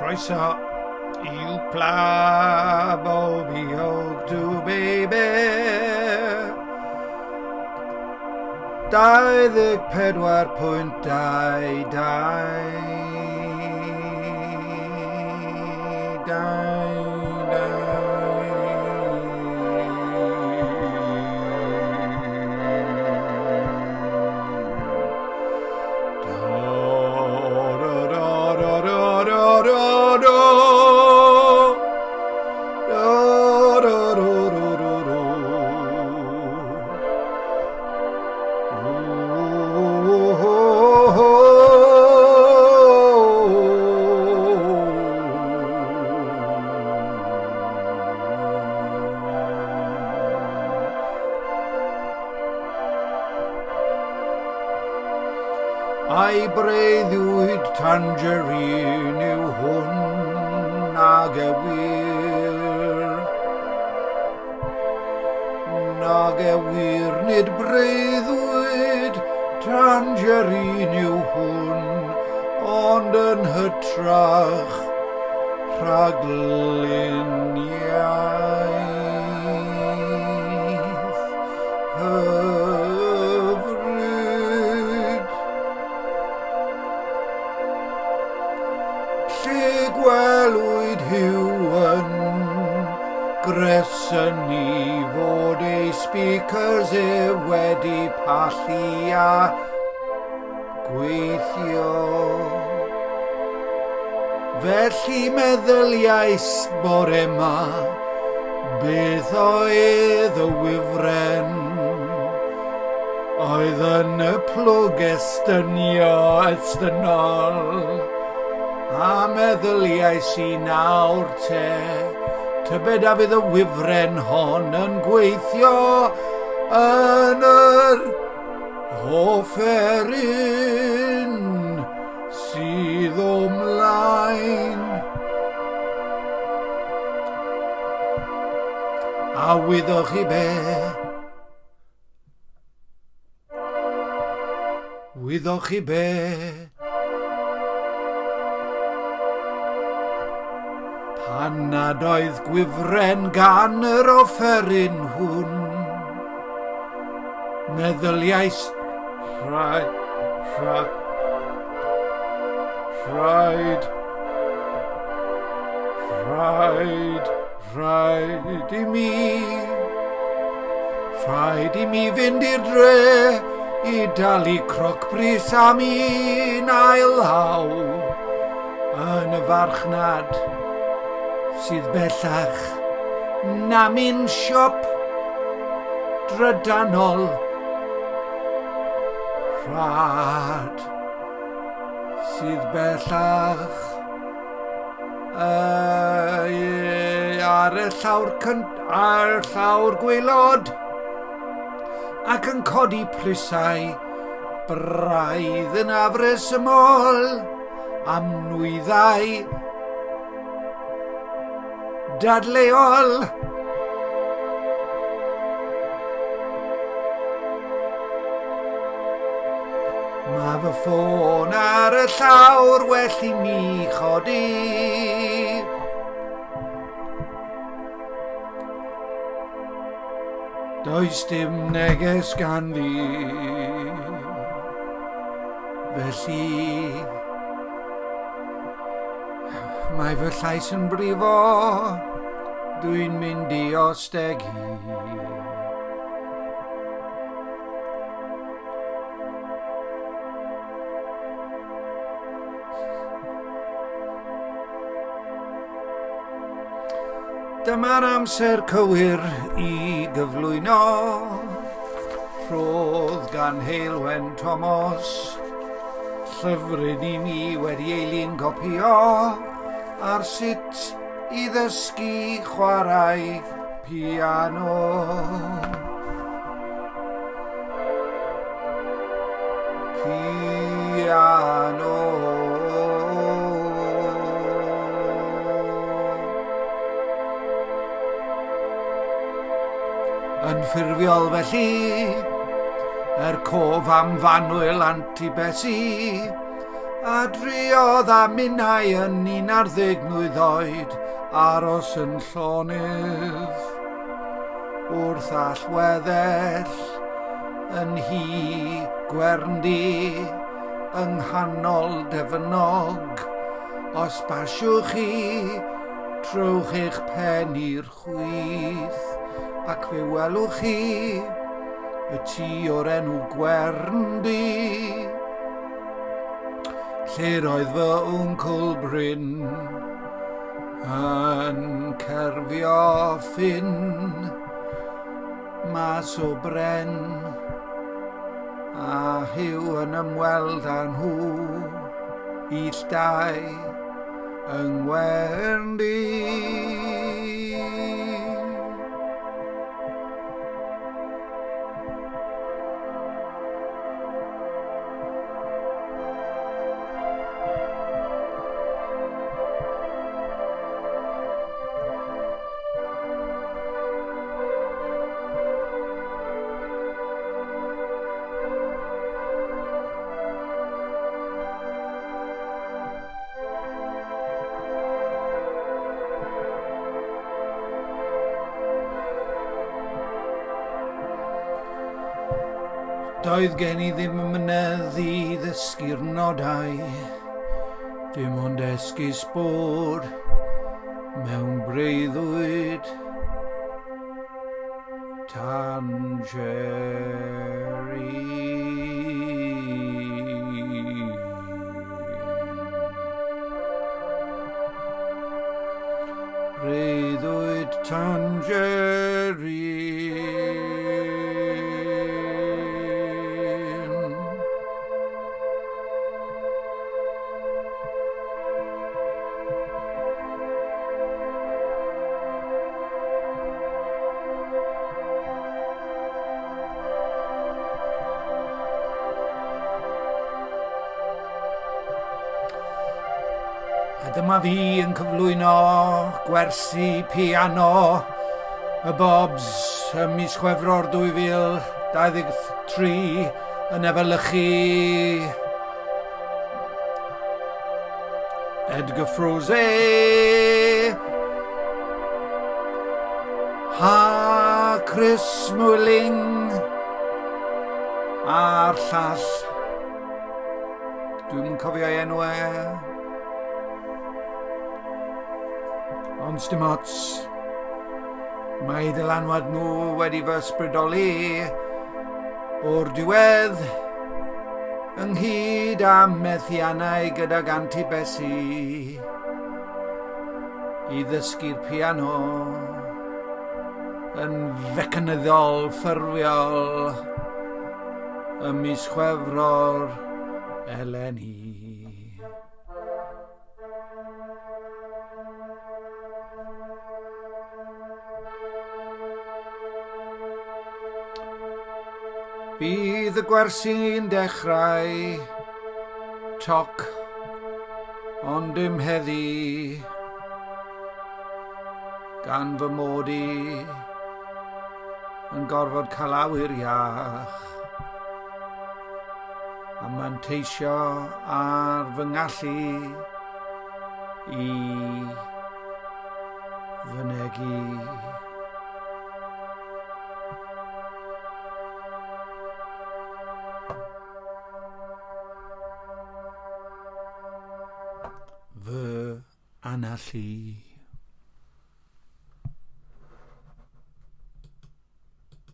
Croeso i Wpla Bobiog Du Baby. 24.2 2 Ai breuddwyd tangerine yw hwn nag e wir. Nag e wir, nid breuddwyd tangerine yw hwn, ond yn hytrach rhagluniaeth. Hyfryd. Lle gwelwyd Huw yn gresynu fod ei speakers e wedi pallu a gweithio. Felly meddyliais bore 'ma, beth oedd y wifren oedd yn y plwg estynio estynol? A meddyliais i nawr te, tybed a fydd y wifren hon yn gweithio yn yr offeryn sydd o mlaen. A wyddoch chi be? Wyddoch chi be? Pan nad oedd gwifren gan yr offeryn hwn, meddyliais rhaid, rhaid, rhaid, rhaid, rhaid i mi, rhaid i mi fynd i'r dre i dalu crocbris am un ail law yn y farchnad sydd bellach namyn siop drydanol rhad sydd bellach ar y llawr, ar y llawr gwaelod ac yn codi prisau braidd yn afresymol am nwyddau dadleuol. Mae fy ffôn ar y llawr, well i mi chodi. Does dim neges gan fi. Felly, mae fy llais yn brifo, dwi'n mynd i ostegu. Dyma'r amser cywir i gyflwyno rhodd gan Heulwen Tomos, llyfryn i mi wedi ei lun gopio ar sut i ddysgu chwarae piano. Piano. Yn ffurfiol felly, er cof am fanwyl Anti Bessie, A driodd a minnau yn 11 mlwydd oed aros yn llonydd wrth allweddell yn hi Gwerndi yng nghanol Defynnog. Os basiwch chi, trowch eich pen i'r chwith, ac fe welwch chi y tŷ o'r enw Gwerndi, lle roedd fy wncwl Bryn yn cerfio ffin mas o bren a Huw yn ymweld â nhw ill dau yng Ngwerndi. Doedd gen i ddim mynedd i ddysgu'r nodau, dim ond esgus bod mewn breuddwyd tangerine. Breuddwyd tangerine. A dyma fi yn cyflwyno gwersi piano y Bobs ym mis Chwefror 2023 yn efelychu Edgar Froese. Ha Chris Mwling a'r llall. Dwi'm yn cofio ei enw e. Ond dim ots. Mae dylanwad nhw wedi fy ysbrydoli o'r diwedd ynghyd â methiannau gydag Anti Bessie i ddysgu'r piano yn fecanyddol ffurfiol ym mis Chwefror eleni. Bydd y gwersi'n dechrau toc, ond dim heddi, gan fy mod i yn gorfod cael awyr iach a manteisio ar fy ngallu i fynegi. Fy anallu.